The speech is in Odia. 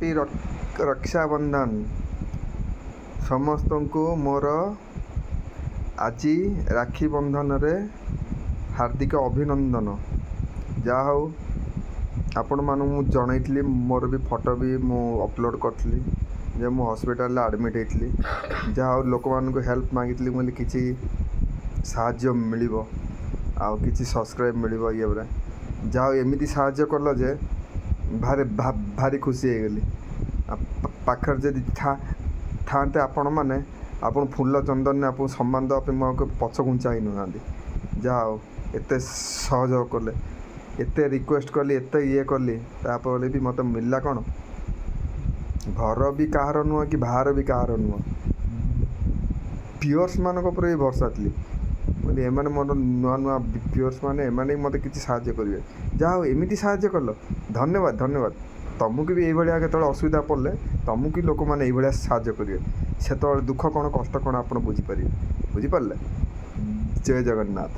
ରକ୍ଷାବନ୍ଧନ। ସମସ୍ତଙ୍କୁ ମୋର ଆଜି ରାକ୍ଷୀ ବନ୍ଧନରେ ହାର୍ଦ୍ଦିକ ଅଭିନନ୍ଦନ। ଯାହା ହଉ, ଆପଣମାନଙ୍କୁ ମୁଁ ଜଣେଇଥିଲି, ମୋର ବି ଫଟୋ ବି ମୁଁ ଅପଲୋଡ଼ କରିଥିଲି ଯେ ମୁଁ ହସ୍ପିଟାଲରେ ଆଡ଼ମିଟ୍ ହେଇଥିଲି। ଯାହା ହଉ, ଲୋକମାନଙ୍କୁ ହେଲ୍ପ ମାଗିଥିଲି। ମୁଁ କହିଲି କିଛି ସାହାଯ୍ୟ ମିଳିବ ଆଉ କିଛି ସବସ୍କ୍ରାଇବ୍ ମିଳିବ ଇଏ ଗୁଡ଼ା। ଯାହା ହଉ, ଏମିତି ସାହାଯ୍ୟ କଲ ଯେ ଭାରି ଭାରି ଖୁସି ହେଇଗଲି। ପାଖରେ ଯଦି ଥାନ୍ତେ ଆପଣମାନେ, ଆପଣ ଫୁଲ ଚନ୍ଦନରେ ଆପଣଙ୍କୁ ସମ୍ମାନ ଦେବା ପାଇଁ ମୁଁ ଆଉ ପଛ ଘୁଞ୍ଚା ହେଇନଥାନ୍ତି। ଯାହା ହଉ, ଏତେ ସହଯୋଗ କଲେ। ଏତେ ରିକ୍ୱେଷ୍ଟ କଲି, ଏତେ ଇଏ କଲି, ତାପରେ ବି ମୋତେ ମିଳିଲା କ'ଣ? ଘର ବି କାହାର ନୁହଁ କି ବାହାର ବି କାହାର ନୁହଁ। ଭିଉଅର୍ସ ମାନଙ୍କ ଉପରେ ବି ଭରସା ଥିଲି। ମୁଁ କହିଲି ଏମାନେ ମୋର ନୂଆ ନୂଆ ଭିଉଅର୍ସ ମାନେ, ଏମାନେ ବି ମୋତେ କିଛି ସାହାଯ୍ୟ କରିବେ। ଯାହା ହଉ, ଏମିତି ସାହାଯ୍ୟ କଲ, ଧନ୍ୟବାଦ, ଧନ୍ୟବାଦ। ତମକୁ ବି ଏଇଭଳିଆ କେତେବେଳେ ଅସୁବିଧା ପଡ଼ିଲେ ତମକୁ ବି ଲୋକମାନେ ଏଇଭଳିଆ ସାହାଯ୍ୟ କରିବେ। ସେତେବେଳେ ଦୁଃଖ କ'ଣ, କଷ୍ଟ କ'ଣ ଆପଣ ବୁଝିପାରିବେ। ବୁଝିପାରିଲେ? ଜୟ ଜଗନ୍ନାଥ।